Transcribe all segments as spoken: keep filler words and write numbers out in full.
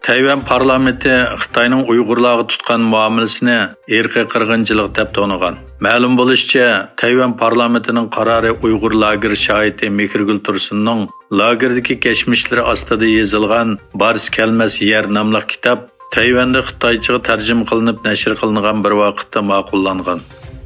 تەيۋەن پارلامېنتى خىتاينىڭ ئۇيغۇرلارغا تۇتقان مۇئامىلىسىنى ئىرقىي قىرغىنچىلىق دەپ تونۇغان. مەلۇم بولۇشىچە، تەيۋەن پارلامېنتىنىڭ قارارى ئۇيغۇر لاگېر شاھىتى مېھرىگۈل تۇرسۇننىڭ لاگېردىكى كەچمىشلىرى ئاستىدا يېزىلغان بارسا كەلمەس يەر ناملىق كىتاب تەيۋەندە خىتايچىغا تەرجىمە قىلىنىپ نەشر قىلىنغان بىر ۋاقىتتا ماقۇللانغان.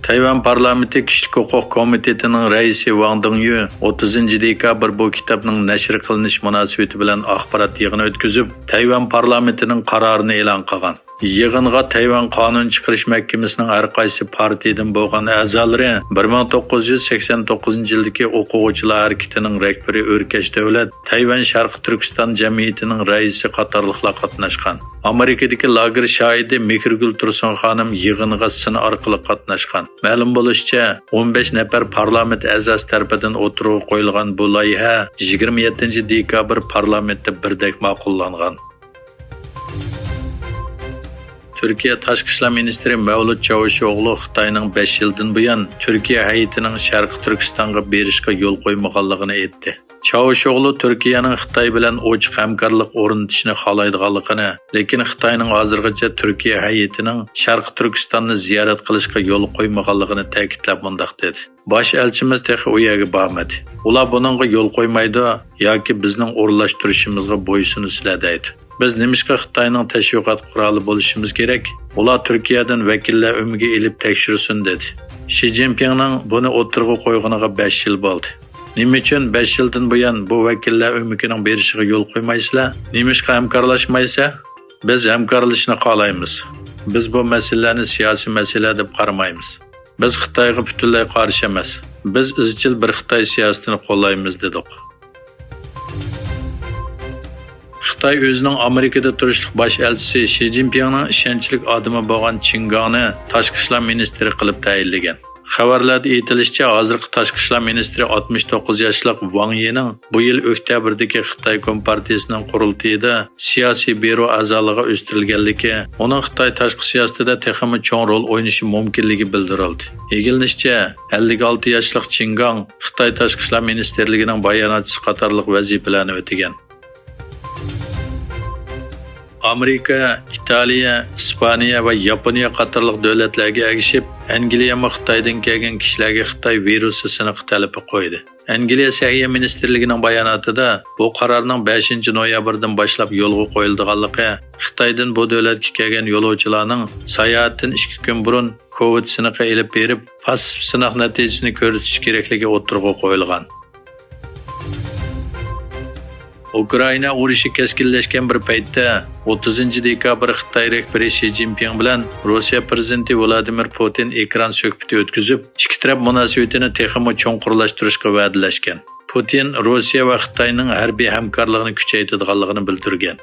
تەيۋەن پارلامېنتى كىشىلىك ھوقۇق كومىتېتىنىڭ رەئىسى ۋاڭ دېڭيۈ ئوتتۇزىنچى دېكابىر بۇ كىتابنىڭ نەشر قىلىنىش مۇناسىۋىتى بىلەن ئاخبارات يىغىنى ئۆتكۈزۈپ، تەيۋەن پارلامېنتىنىڭ قارارىنى ئېلان قىلغان. يىغىنغا تەيۋەن قانۇن چىقىرىش مەھكىمىسىنىڭ ھەر قايسى پارتىيىدىن بولغان ئەزالىرى بىر مىڭ توققۇز يۈز سەكسەن توققۇزىنچى يىلدىكى ئوقۇغۇچىلار ھەرىكىتىنىڭ رەھبىرى ئۆركەش دۆلەت، تەيۋەن شەرقىي تۈركىستان جەمئىيىتىنىڭ رەئىسى قاتارلىقلار قاتناشقان. ئامېرىكىدىكى لاگېر شاھىتى مېھرىگۈل تۇرسۇن خانىم يىغىنغا سىن ئارقىلىق قاتناشقان. مەلۇم بولۇشىچە، ئون بەش نەپەر پارلامېنت ئەزاسى تەرىپىدىن ئوتتۇرىغا قويۇلغان بۇ لايىھە يىگىرمە يەتتىنچى دېكابىر پارلامېنتتا بىردەك ماقۇللانغان. تۈركىيە تاشقى ئىشلار مىنىستىرى مەۋلۇت چاۋۇشئوغلۇ خىتاينىڭ بەش يىلدىن بۇيان تۈركىيە ھەيئىتىنىڭ شەرقىي تۈركىستانغا بېرىشقا يول قويمىغانلىقىنى ئېيتتى. چاۋۇشئوغلۇ تۈركىيەنىڭ خىتاي بىلەن ئوچۇق ھەمكارلىق ئورنىتىشنى خالايدىغانلىقىنى، لېكىن خىتاينىڭ ھازىرغىچە تۈركىيە ھەيئىتىنىڭ شەرقىي تۈركىستاننى زىيارەت قىلىشقا يول قويمىغانلىقىنى تەكىتلەپ مۇنداق دېدى: «باش ئەلچىمىز تېخى ئۇ يەرگە بارمىدى. ئۇلار بۇنىڭغا يول قويمايدۇ ياكى بىزنىڭ ئورۇنلاشتۇرۇشىمىزغا بويسۇنىسىلەر دەيدۇ. بىز نېمىشقا خىتاينىڭ تەشۋىقات قورالى بولۇشىمىز كېرەك؟ ئۇلار تۈركىيەدىن ۋەكىللەر ئۆمىكى ئېلىپ تەكشۈرسۇن» دېدى. شى جىنپىڭنىڭ بۇنى ئوتتۇرىغا قويغىنىغا بەش يىل بولدى. «نېمە ئۈچۈن بەش يىلدىن بۇيان بۇ ۋەكىللەر ئۆمىكىنىڭ بېرىشىغا يول قويمايسىلەر؟ نېمىشقا ھەمكارلاشمايسىلەر؟ بىز ھەمكارلىشىشنى خالايمىز. بىز بۇ مەسىلىلەرنى سىياسىي مەسىلە دەپ قارىمايمىز. بىز خىتايغا پۈتۈنلەي قارشى ئەمەس. بىز ئىزچىل بىر خىتاي سىياسىتىنى قوللايمىز» دېدۇق. خىتاي ئۆزىنىڭ ئامېرىكىدا تۇرۇشلۇق باش ئەلچىسى شى جىنپىڭنىڭ ئىشەنچلىك ئادىمى بولغان چېن گاڭنى تاشقى ئىشلار مىنىستىرى قىلىپ تەيىنلىگەن. خەۋەرلەردە ئېيتىلىشىچە، ھازىرقى تاشقى ئىشلار مىنىستىرى ئاتمىش توققۇز ياشلىق ۋاڭ يىنىڭ بۇ يىل ئۆكتەبىردىكى خىتاي كومپارتىيىسىنىڭ قۇرۇلتىيىدا سىياسىي بيۇرو ئەزالىقىغا ئۆستۈرۈلگەنلىكى، ئۇنىڭ خىتاي تاشقى سىياسىتىدە تېخىمۇ چوڭ رول ئوينىشى مۇمكىنلىكى بىلدۈرۈلدى. ئىگىلىنىشىچە، ئەللىك ئالتە ياشلىق چېن گاڭ خىتاي تاشقى ئىشلار مىنىستىرلىكىنىڭ باياناتچىسى قاتارلىق ۋەزىپىلەرنى ئۆتىگەن. ئامېرىكا، ئىتالىيە، ئىسپانىيە ۋە ياپونىيە قاتارلىق دۆلەتلەرگە ئەگىشىپ، ئەنگلىيەمۇ خىتايدىن كەلگەن كىشىلەرگە خىتاي ۋىرۇسى سىنىقى تەلىپى قويدى. ئەنگلىيە سەھىيە مىنىستىرلىكىنىڭ باياناتىدا بۇ قارارنىڭ بەشىنچى نويابىردىن باشلاپ يولغا قويۇلىدىغانلىقى، خىتايدىن بۇ دۆلەتكە كەلگەن يولۇچىلارنىڭ ساياھەتتىن ئىككى كۈن بۇرۇن كوۋىد سىنىقى ئېلىپ بېرىپ، پاسسىپ سىناق نەتىجىسىنى كۆرسىتىشى كېرەكلىكى ئوتتۇرىغا قويۇلغان. ئۇكرائىنا ئۇرۇشى كەسكىنلەشكەن بىر پەيتتە، ئوتتۇزىنچى دېكابىر خىتاي رەھبىرى شى جىنپىڭ بىلەن روسىيە پىرېزىدېنتى ۋلادىمىر پۇتىن ئېكران سۆھبىتى ئۆتكۈزۈپ، ئىككى تەرەپ مۇناسىۋىتىنى تېخىمۇ چوڭقۇرلاشتۇرۇشقا ۋەدىلەشكەن. پۇتىن روسىيە ۋە خىتاينىڭ ھەربىي ھەمكارلىقىنى كۈچەيتىدىغانلىقىنى بىلدۈرگەن.